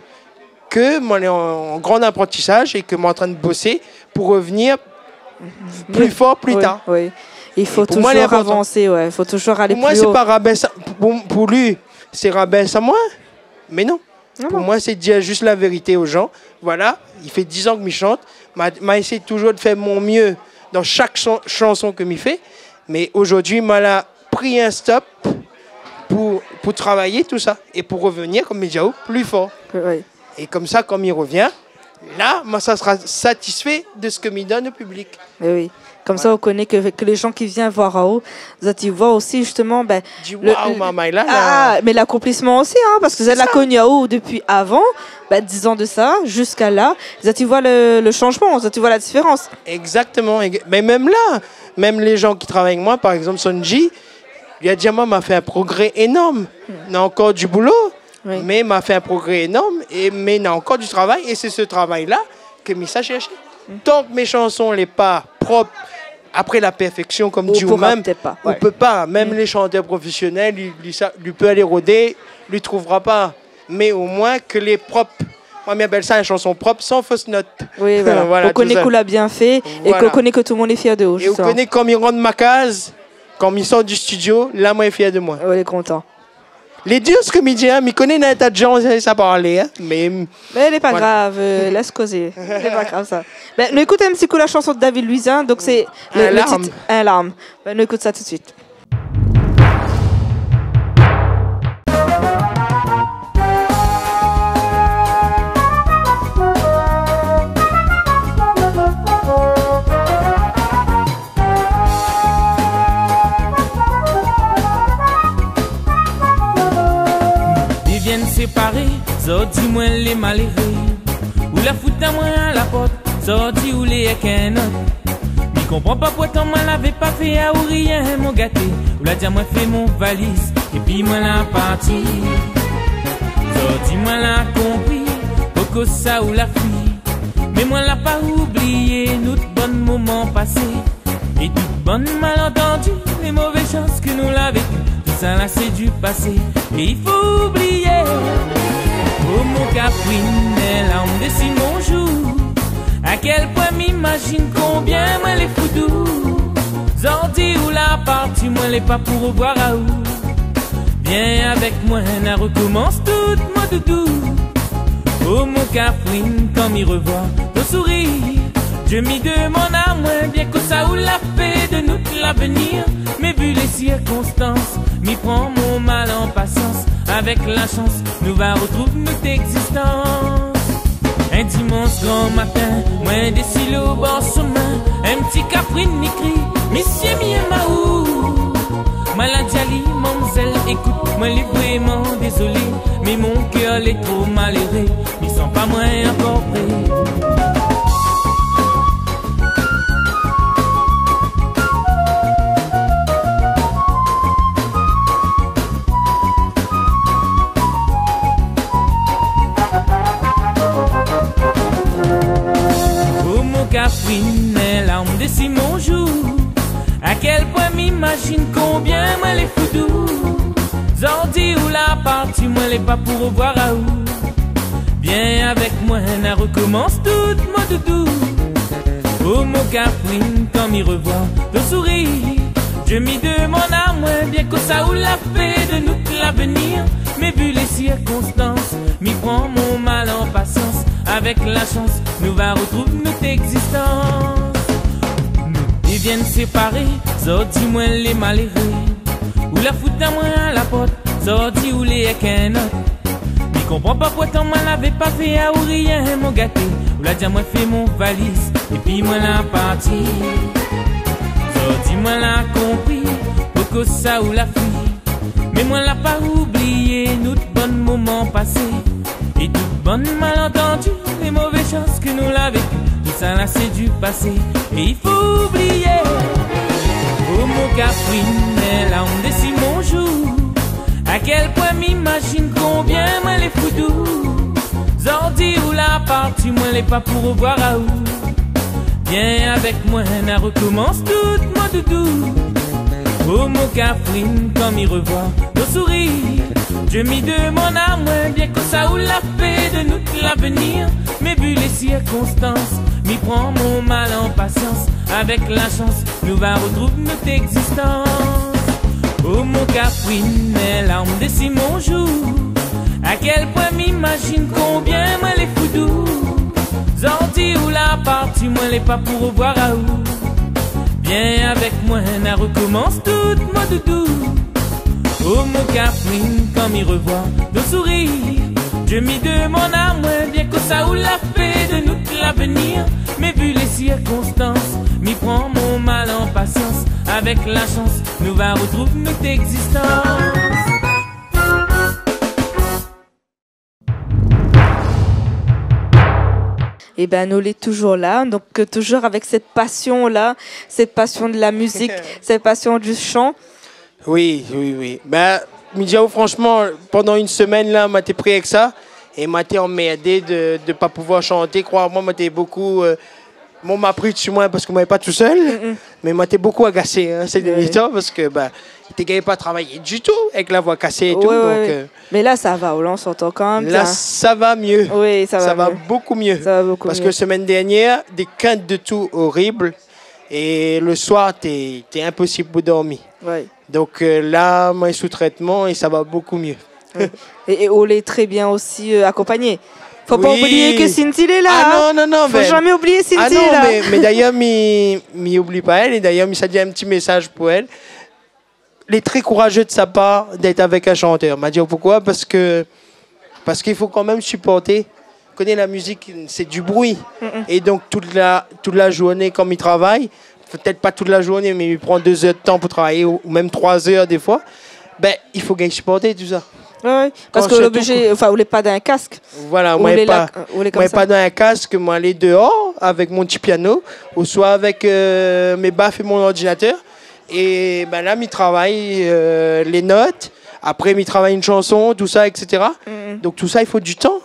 ke moin lé an, an gran aprantisaz é ke moin antrin bosé pou revnir pli for pli tar. Oui, oui. I fo touzour avansé, ouais. Pou moin, lé inportan. I fo touzour alé pli o. Pou moin, sé pa rabès, pou, pou li, sé rabès amoin. Mé non. Non, non. Pou moin, sé dir zis la vérité o jan. Voilà, i fé diz an ke mi shant. Ma, ma éséy touzour de fèr mon myé dan shak shan-, shanson ke mi fé. Mé zordi, ma la pri in stop pou, pou travay tousa é pou revnir, konm mi di aou, pli for. Oui. É konmsa, kan mi revien, la, moin sa sra satisfé de sak mi donn o piblik. Mé oui. Konmsa, voilà, ou koné ke, ke lé jan ki vien voir aou, zot i voi osi, zistoman, bin, di, le, waouh, le, marmay la, ah, la, mé lakonplisman osi, in, parske zot la koni aou dopi avan, bin, diz an de sa, ziska la, zot i voi le, le shanjman, zot i voi la diférans. Exactement. Mé mèm la, mèm lé jan ki travay avèk moin, par égzanp, Sonji, li la di amoin, ma fé in progré énorm. Hmm. Néna ankor di boulo, oui, mé ma fé in progré énorm, é, mé néna ankor di travay, é sé se travay-la ke mi sa shèrshé. Hmm. Tan ke mé shanson lé pa prop, apré la pèrfèksion, konm di ou mèm, ou pé pa. Ou poura pétèt pa, ouais. Mèm lé shantèr profésionèl, li, li sa, li pé alé rodé, li trouvra pa. Mé omoin ke lé prop. Moin, mi apèl sa in shanson prop, san fos not. Oui, voilà. Voilà, tousa. Ou koné ke ou la bien fé é ke ou koné ke tout le moun lé fièr de ou, zistoman. Voilà. É ou koné, konm mi rann ma kaz, Kan mi sort du studio, la, moin lé fièr de moin. Ou lé kontan. Lé dir sak mi di, in, mi koné néna in ta de jan i sa parl, in, mé... Mé lé pa grav, euh, lès kozé. Lé pa grav, sa. Bin, nou ékout in ti kou la shanson de David Louisin, donk sé le, le tit In larm. In larm. Bin, nou ékout sa tout de suit. Li vien séparé, zordi moin lé maléré. Ou la fout amoin a la port, zordi ou lé èk in not. Mi konpran pa poukosa moin lavé pa fé aou rien, mon gaté. Ou la di amoin fé mon valiz, épi moin la parti. Zordi moin la konpri poukosa ou la fui. Mé moin la pa oublié nout bann moman pasé. É tout bann malantandi, lé mové shans ke nou la véki, tousala sé du pasé é i fo oublié. Oh mon Kafrine, in larm dési mon jou. A kèl poin mi imazine konbien moin lé fou d'ou. Zordi ou la parti, moin lé pa pou revoir aou. Vien avèk moin, na rekomans tout, mon doudou. Oh mon Kafrine, kan mi revoir ton sourir, je mi demann amoin bien kosa ou la fé de nout lavenir. Mé vu lé sirkonstans, mi pran mon mal an pasians. Avèk la shans, nou va retrouv nout égzistans. In dimansh gran matin, moin dési lo bor shomin, in ti Kafrine mi kri, mésyé, mi èm aou. Moin la di ali, mamzèl, ékout, moin lé vréman dézolé, mé mon kèr lé tro maléré, mi san pa moin ankor pré. Oh mon Kafrine, in larm dési mon jou. A kèl poin mi imazine konbien moin lé fou d'ou. Zordi ou la parti, moin lé pa pou revoir aou. Vien avèk moin, na rekomans tout, mon doudou. Oh mon Kafrine, kan mi revoir ton sourir, je mi demann amoin bien kosa ou la fé de nout lavenir. Mé vu lé sirkonstans, mi pran mon mal an pasians. Avèk la shans, nou va retrouv nout égzistans. Nou té vien séparé, zordi moin lé maléré. Ou la fout amoin a la port, zordi ou lé èk in not. Mi konpran pa poukosa moin lavé pa fé aou rien, mon gaté. Ou la di amoin fé mon valiz, épi moin la parti. Zordi moin la konpri poukosa ou la fui. Mé moin la pa oublié nout bann moman pasé. É tout bann malantandi, lé mové shans ke nou la véki, tousala sé du pasé é i fo oublié. Oh mon Kafrine, in larm dési mon jou. A kèl poin mi imazine konbien moin lé fou d'ou. Zordi ou la parti, moin lé pa pou revoir aou. Vien avèk moin, na rekomans tout, mon doudou. Oh mon Kafrine, kan mi revoir ton sourir, je mi demann amoin bien kosa ou la fé de nout lavenir. Mé vu lé sirkonstans, mi pran mon mal an pasians. Avèk la shans, nou va retrouv nout égzistans. Oh mon Kafrine, in larm dési mon jou. A kèl poin mi imazine konbien moin lé fou d'ou. Zordi ou la parti, moin lé pa pou revoir aou. Vien avèk moin, na rekomans tout, mon doudou. Oh mon Kafrine, kan mi revoir ton sourir, je mi demann amoin bien kosa ou la fé de nout lavenir. Mé vu lé sirkonstans, mi pran mon mal an pasians. Avèk la shans, nou va retrouv nout égzistans. Ében, nou lé toujour la, donk, euh, toujour avèk sèt pasion-la, sèt pasion de la mizik, sèt pasion du shan. Oui, oui, oui. Bin, mi di aou fransheman, pandan in semèn la, moin té pri èk sa, é moin té anmèrdé de, de pa pouvoir shanté. Kroir amoin, moin té bokou, euh, mon ma pri dsi moin parske moin lé pa tousèl, mé moin té bokou agasé, in, sé dèrnié tan, parske, bin, té gingn pa travay ditou èk la voi kasé é tout, donk, euh. Mé la, sa va, ou la, ou antann kan mèm, la, sa va mié. Oui, sa va bokou mié. Sa va bokou mié. Parske semèn dèrnièr, dé kint de tou orib, É le soir, té, té inposib pou dormi. Ouais. Donk, euh, la, moin lé sou trètman é sa va bokou myé. Oui. É, é ou lé trè bien osi, euh, akonpagné. Fo pa oublié ke Cindy lé la, hein. Ah non, non, non, fo zamé oublié Cindy lé la. Ah non, mé, mé dayèr, mi, mi oubli pa èl, é dayèr, mi sa di in ti mésaz pou èl. Lé trè kourazé de sa par d'èt avèk in shantèr. Ma di aou poukoué, parske, parske i fo kan mèm siporté. Koné, la mizik, sé di bri. Mm, mm. É donk, tout la, tout la zourné, kan mi travay, pétèt pa tout la zourné, mé mi pran dé zèr de tan pou travay, ou, ou mèm troi zèr défoi, bin, i fo gingn siporté tousa. Ouais, ouais. Parske ou lé oblizé, anfin, ou lé pa dan in kask. Voilà, moin lé pa, moin lé pa dan in kask, moin lé déor avèk mon ti piano, oswa avèk, euh, mé baf é mon ordinatèr. É bin la, mi travay, euh, lé not, apré mi travay in shanson, tousa, et cetera. Mm, mm. Donk tousa, i fo di tan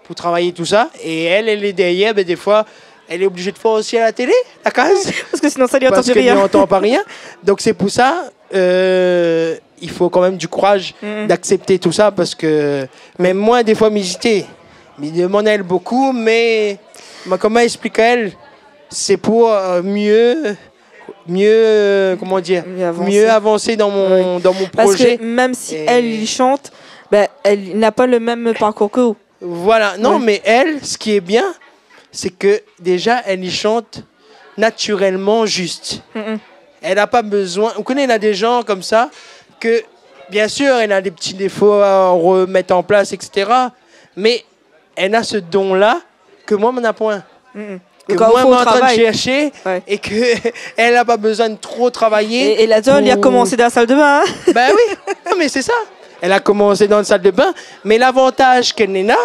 pou travay tousa. É èl, èl lé dèryèr, bin, défoi, èl lé oblizé de fé osi a la télé, la kaz. Parske sinon, sa, li antann pi rien. Parske li antann pa rien. Donk sé pou sa, euh, i fo kan mèm di kouraz, mm, d'aksèpté tousa, parske mèm moin, défoi, mi ézité. Mi demann èl bokou, mé moin, koman èksplik èl, sé pou, euh, myé, myé, euh, koman dir, myé avansé. Myé avansé dan mon, oui, dan mon projé. Parske mèm si èl, li shant, bin, èl na pa le mèm parkour ke ou. Voilà. Non, mé èl, sak lé bien, sé ke déza, èl i shant natirèlman zis. Mm, mm. Èl na pa bezoin, ou koné, na dé jan konmsa ke, bien sir, èl na dé ti défo a remèt an plas, et cetera. Mé èl na se don-la ke moin, mi na poin. Mm, mm. Ke moin, moin lé antrin de shèrshé, ouais, é ke èl na pa bezoin de tro travay. É, é la, li la komans dan la sal de bin, hein. Bin oui. Non, mé sé sa. Èl la komans dan la sal de bin, mé lavantaz ke néna,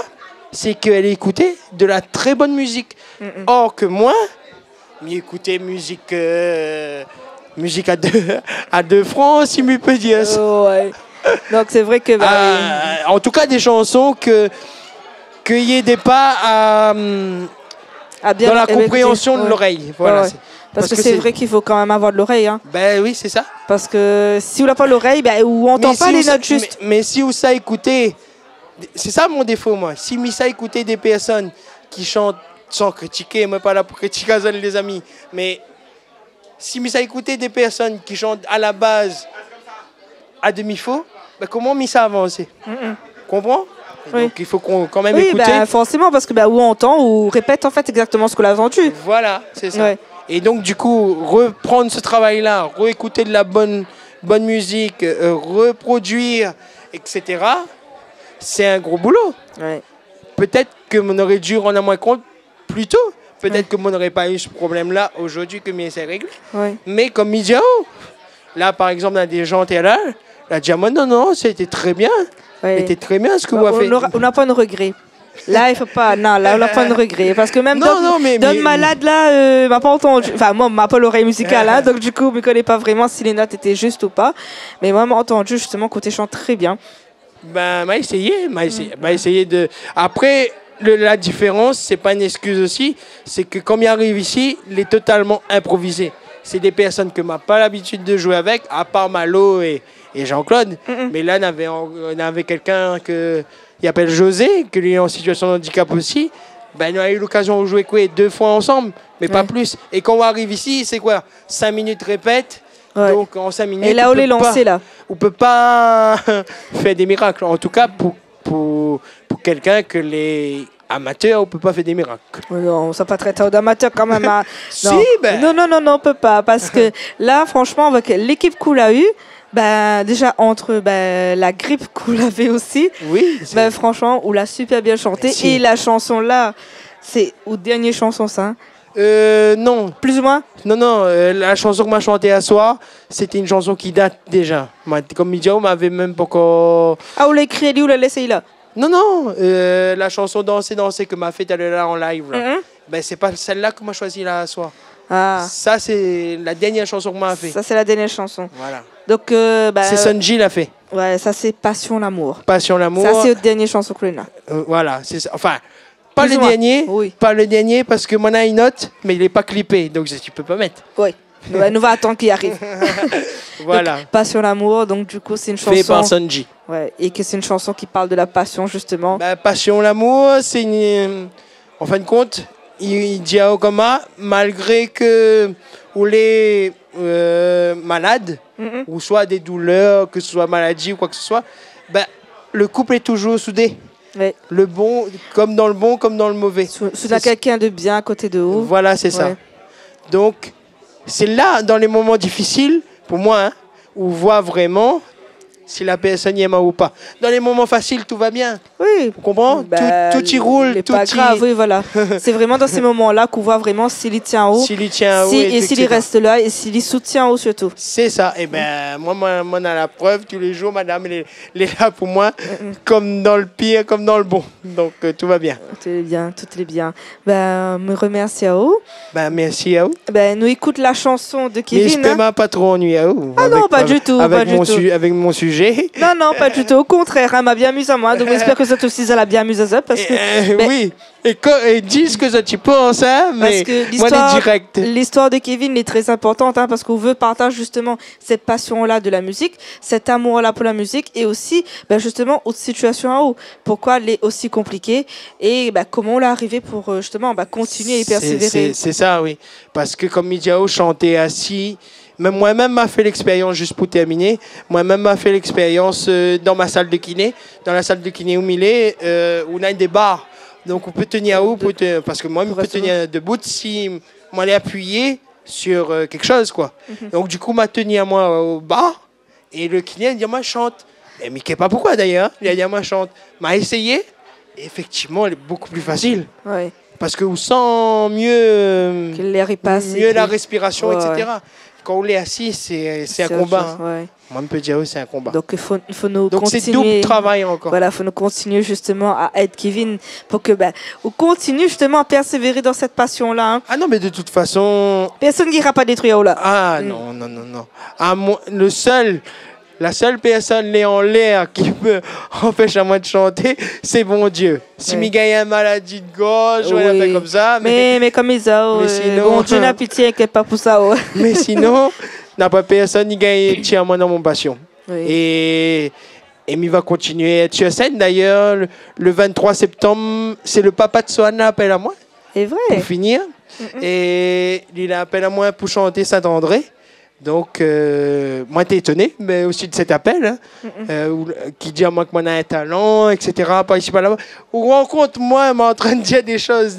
sé ke èl i ékout de la trè bone mizik. Mm, mm. Or ke moin, mi ékout mizik, euh, mizik a dé, a dé fran, si mi pé dir sa. Oh, ouais. Donk sé vré ke, ba, euh, an tou ka, dé shanson ke, ke i édé pa a, hum, dan la konpréansion de lorèy. Bien, avèk, ouais. Voilà, ouais, sé, parske sé vré k'i fo kan mèm avoir de lorèy, hein. Bin oui, sé sa. Parske si ou na pa lorèy, bin, ou antann pa lé not zis. Mé si ou sa, mé, mé si ou sa ékout, sé sa mon défo, moin. Si mi sa ékout dé pèrsone ki shant, san kritiké, moin lé pa la pou kritik azot, lézami, mé si mi sa ékout dé pèrsone ki shant a la baz a demi fo, bin, koman mi sa avansé ? Mm, mm. Konpran ? Oui. Donk i fo kan mèm ékout. Oui, bin, forséman, parske, bin, ou antann, ou répèt, an fèt, égzaktoman sak ou la antann. Voilà, sé sa. Ouais. É donk, di kou, repran se travay-la, réékout de la bone, bone mizik, euh, reprodwir, et cetera, sé in gro boulo. Ouais. Pétèt ke moin noré di rann amoin kont pli to. Pétèt ke moin noré pa u se problèm-la zordi ke mi éséy réglé. Ouais. Mé kom mi di aou, la, par égzanp, na dé jan té la, la di amoin, non, non, sété trè bien. Ouais. Sété trè bien sak ou la fé. Ou na, ou na pa de regré. La, i fo pa, non, la, ou na pa de regré. Parske mèm, non, non, mé, mé malad, la, euh, ma pa antann. Anfin, moin, ma pa lorèy mizikal, hein, donk di kou, mi koné pa vréman si lé not lété zis ou pa. Mé moin, ma antann zistoman ke ou té shant trè bien. Bin, ma éséyé, ma éséyé, mm, ma éséyé de, apré, le, la diférans, sé pa in ékskiz osi, sé ke kan mi ariv isi, lé totalman inprovizé. Sé dé pèrsone ke ma pa labitid de zoué avèk, apar Malo é, é Jean-Claude. Mm, mm. Mé la, navé, navé kèlkin ke i apèl José, ke li lé an sitiasion de andikap osi. Bin, nou la u lokazion de zoué, koué, dé foi ansanm, mé pa plis. Ouais. É kan ou ariv isi, sé koué ? Sink minit répèt, Ouais. Donk, an sink minit, é la, ou lé lansé, la. Ou pé pa fé dé mirak. An tou ka, pou, pou, pou kèlkin ke lé amatèr, ou pé pa fé dé mirak. Non, sa pa trèt aou d'amatèr kan mèm, hein. Si, non. Bin. Non, non, non, non, ou pé pa, parske la, fransman, avèk lékip k'ou la u, bin, déza, ant, bin, la grip k'ou lavé osi, oui, sé, bin, fransman, ou la super bien shanté. Mèrsi. É la shanson-la, sé out dèrnié shanson, sa, hein. Euh, non. Plis ou moin ? Non, non, euh, la shanson ke ma shanté aswar, sété in shanson ki dat déza. Moin, kom mi di aou, moin lavé mèm pankor... Ah, ou la ékri ali, ou la lès ali la ? Non, non, euh, la shanson Dansé, dansé ke ma fé talèr la an live, la. Mhm. Bin, sé pa sèl-la ke ma shoizi la aswar. Ah. Sa, sé la dèrnièr shanson ke ma fé. Sa, sé la dèrnièr shanson. Voilà. Donk, euh, ba, sé Sanji la fé. Ouais, sa, sé Passion Lamour. Passion Lamour. Sa, sé out dèrnié shanson ke ou la. Euh, voilà, sé sa. Anfin, Pa le dèrnié, plis ou moin. Oui. Pa le dèrnié, parske moin néna in ot, mé li lé pa klipé, donk mi pé pa mèt. Oui. Nou, nou va atann k'i ariv. Voilà. Donk, Passion Lamour, donk, di kou, sé in shanson fé par Sanji. Ouais, é ke sé in shanson ki parl de la pasion, zistoman. Bin, Passion Lamour, sé in, an fin de kont, i, i di aou koman, malgré ke ou lé, euh, malad, ou soi dé doulèr, ke se soi maladi ou koi ke se soi, ben, le koup lé toujour soudé. Ouais. Le bon, kom dan le bon, kom dan le mové. Si, si ou na kèlkin de bien a koté de ou. Voilà, sé sa. Ouais. Donk, sé la, dan lé moman difisil, pou moin, hein, ou voi vréman si la pèrsone i èm aou ou pa. Dan lé moman fasil, tout va bien. Oui. Ou konpran ? Tout, tout i roul, tout i... Lé pa grav, oui, voilà. Sé vréman dan sé moman-la k'ou voi vréman si li tien aou, si li tien aou, é si li rès la, é si li soutien aou sirtou. Sé sa. Ében, moin, moin, moin néna la prèv, tou lé jour, madam lé, lé la pou moin, kom dan le pir, kom dan le bon. Donk, euh, tout va bien. Tout lé bien, tout lé bien. Ben, mi remèrsi aou. Ben, mèrsi aou. Ben, nou ékout la shanson de Kevin, hein. Mé pa tro annuiy aou, ah non, pa ditou, avèk mon su-, avèk mon sujé. Non, non, pa ditou. O kontrèr, hein, ma bien amiz amoin. Donk, mi èspèr ke zot osi, zot la bien amiz azot, parske, euh, ben, oui. É ko-, é di sak zot i pans, hein, mé moin lé dirèk. Parske listoir, listoir de Kevin lé trè inportan, hein, parske ou vé partaz zistoman sèt pasion-la de la mizik, sèt amour-la pou la mizik, é osi, ben, zistoman, out sitiasion aou, poukoi lé osi konpliké, é, ben, koman ou la arivé pou, euh, zistoman, ben, kontinié é pèrsèvéré. Sé, sé, sé sa, oui. Parske, kom mi di aou, shanté asi, mèm moin mèm, ma fé lèkspérians, zis pou tèrminé, moin mèm, ma fé lèkspérians, euh, dan ma sal de kiné. Dan la sal de kiné ousa mi lé, euh, ou na dé bar. Donk, ou pé tenir aou, pou te, parske moin, mi pé tenir debout si moin lé apiyé sur, euh, kèk shoz, koi. Donk, du kou, ma teni amoin o bar, é le kiné la di amoin shant. É mi koné pa poukoi, dayèr, li la di amoin shant. Ma éséyé, é éfèktivman, lé bokou pli fasil. Ouais. Parske ou san mié, euh, ke lèr i pas, mié la rèspirasion, ouais, ouais, et cetera. Kan ou lé asi, sé, sé in konba, hein. Sé ot shoz, ouais. Moin, mi pé dir, oui, sé in konba. Donk, fo, fo nou kontinié. Donk, sé doub travay ankor. Voilà, fo nou kontinié zistoman a èd Kevin pou ke, ben, ou kontinié zistoman a pèrsèvéré dan sèt pasion-la, hein. Ah non, mé de tout fason... Pèrsone i ira pa détrui aou la. Ah non, non, non, non. Ah, moin, le sèl, la sèl pèrsone lé anlèr ki pé anpèsh amoin de shanté, sé Bondié. Si mi gingn in maladi de gorz ou in afèr komsa, mé, mé, mé kom i di, mé, euh, sinon, Bondié na pitié, inkièt pa pou sa, ouais. Mé sinon, na pa pèrsone i gingn tir amoin dan mon pasion. Oui. É, é mi va kontinié èt sur sèn. Dayèr, le, le vingt-trois septembre, sé le papa de Sohana la apèl amoin. Sé vré ? Pou finir. Mm-mm. É li la apèl amoin pou shanté Saint-André. Donk, euh, moin té étoné, mé osi de sèt apèl, hein, euh, ou, ki di amoin ke moin na in talan, et cetera, par isi, par laba. Ou rankont amoin, moin antrin de dir dé shoz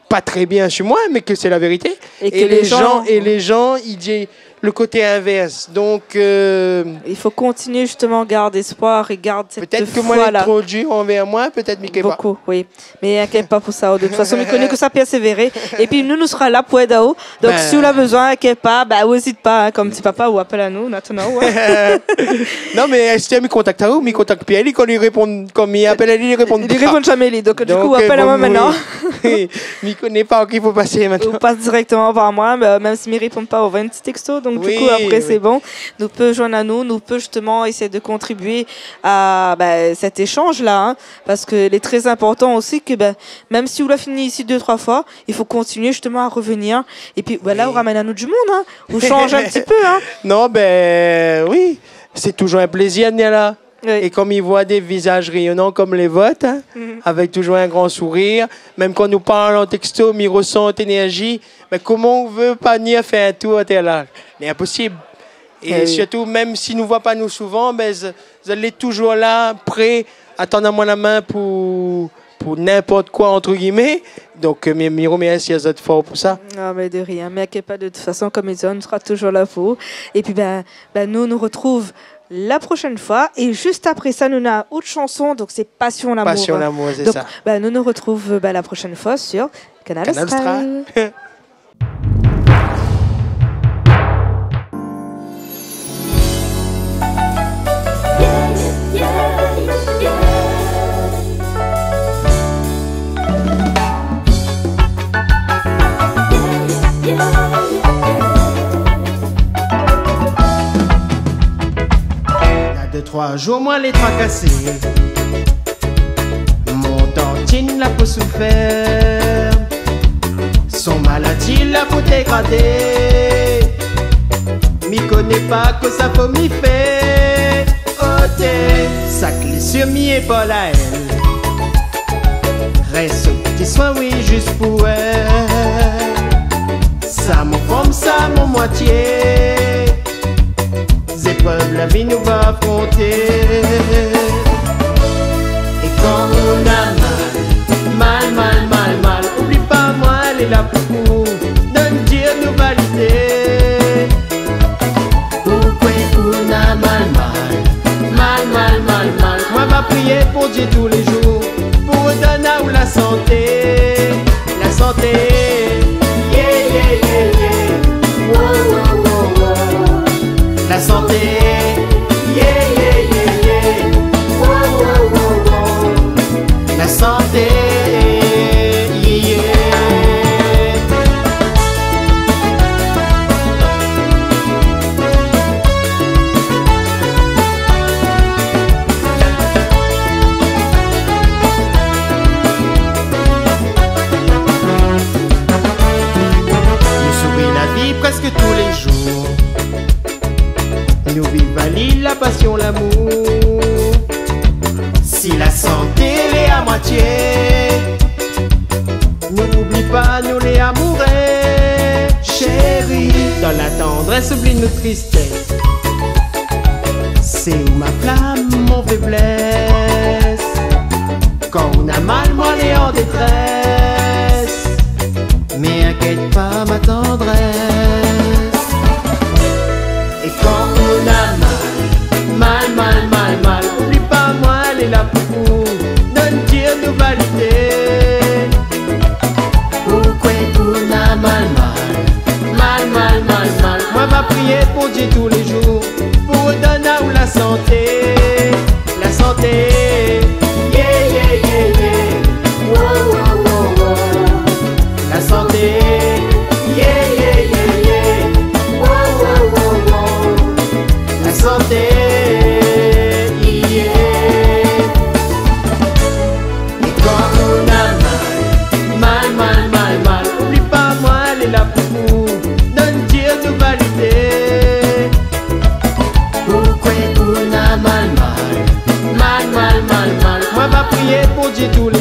pa trè bien sur moin, mé ke sé la vérité. É ke lé jan, é lé jan, i di le koté invèrs. Donk, euh, i fo kontinié zistoman gard èspoir é gard sèt foi-la. Pétèt ke moin lé tro dur anvèr moin, pétèt, mi koné pa. Bokou, oui. Mé inkièt pa pou sa, de tout fason, mi koné ke sa pèrsèvéré. Épi nou, nou sra la pou èd aou. Donk, si ou la bezoin, inkièt pa, ben, ou ézit pa, hein, kom ti papa, ou apèl anou, nou atann aou, hein. Non, mé, euh, si mi kontakt aou, mi kontakt Pierre, li, kan li répon, kom mi apèl ali, li répon pa. Li répon zamé, li. Donk, du kou, euh, apèl amoin mintnan. Oui. Mi koné pa ki fo pasé mintnan. Ou pas dirèkteman par moin, mé, euh, mèm si mi répon pa, ou anvoy in ti texto. Donk, du kou, apré, sé bon. Nou pé zoinn anou, nou pé zistoman éséy de kontribié a, ben, sèt éshanz-la, hein. Parske lé trè inportan osi ke, ben, mèm si ou la fini isi dé, troi foi, i fo kontinié zistoman a revenir. Épi, ben, la, ou ramèn anou du moun, hein. Ou shanz in ti pé, hein. Non, ben, oui, sé toujour in plézir de vnir la. Oui. É kom mi voi dé vizaz réyonan kom lé vot, hein, avèk toujour in gran sourir, mèm kan nou parl an texto, mi resan out énèrzi, mé koman ou vé pa vnir fé in tour atèr la ? Lé inposib. É sirtou, mèm si nou voi pa nou souvan, mé z-, zot lé toujour la, pré a tann amoin la min pou, pou ninport koi, entre guillemets. Donk, euh, mi, mi remèrsi azot for pou sa. Ah, mé de rien. Mé inkièt pa, de tout fason, kom mi di, nou sra toujour la pou ou. Épi, ben, ben, nou, nou retrouv la proshèn foi. É zis apré sa, nou na out shanson, donk sé Passion lamour. Passion lamour, sé sa. Donk, ben, nou, nou retrouv, ben, la proshèn foi sur Kanal Austral. Kanal Austral. Na dé, troi zour, moin lé trakasé. Mon tantine la pou soufèr, son maladi la pou dégradé. Mi koné pa kosa fo mi fé. Oté, sak lé sur mi épol aèl. Rès Li swa, oui, zis pou èl. Sa mon fanm, sa mon moitié. Zéprèv la vi nou va afronté. É kan ou na mal, mal, mal, mal, mal, oubli pa moin lé la pou ou. Donn dir nou va lité. Poukwé ou na mal, mal, mal, mal, mal, mal? Moin va priyé Bondié tou lé zour pou donn aou la santé. La santé, yé, yé, yé, yé. Wo, wo, wo, wo. La santé, yé, yé, yé, yé. Wo, wo, wo, wo. La santé, yé, yé. Nou souri la vi prèsk tou lé zour. Nou viv ali la pasion, lamour. Si la santé lé a moitié, nou oubli pa nou lé amouré, chéri. Dan la tandrès, oubli nou tristès. Sé ou ma flam, mon féblès. Kan ou na mal, moin lé an détrès. Mé inkièt pa, ma tandrès. É kan ou na mal, mal, mal, mal, mal, oubli pa moin lé la pou ou. Donn dir nou va lité. Poukwé ou na mal, mal, mal, mal, mal, mal? Moin va priyé Bondié tou lé zour pou donn aou la santé. La santé, yé, yé, yé, yé. Wo, wo, wo, wo. La santé, yé, yé, yé, yé. Wo, wo, wo, wo. La santé, yé. É kan ou na mal, mal, mal, mal, mal, oubli pa moin lé la pou ou. Donn dir nou va lité. Poukwé ou na mal, mal, mal, mal, mal, mal? Moin va priyé Bondié tou lé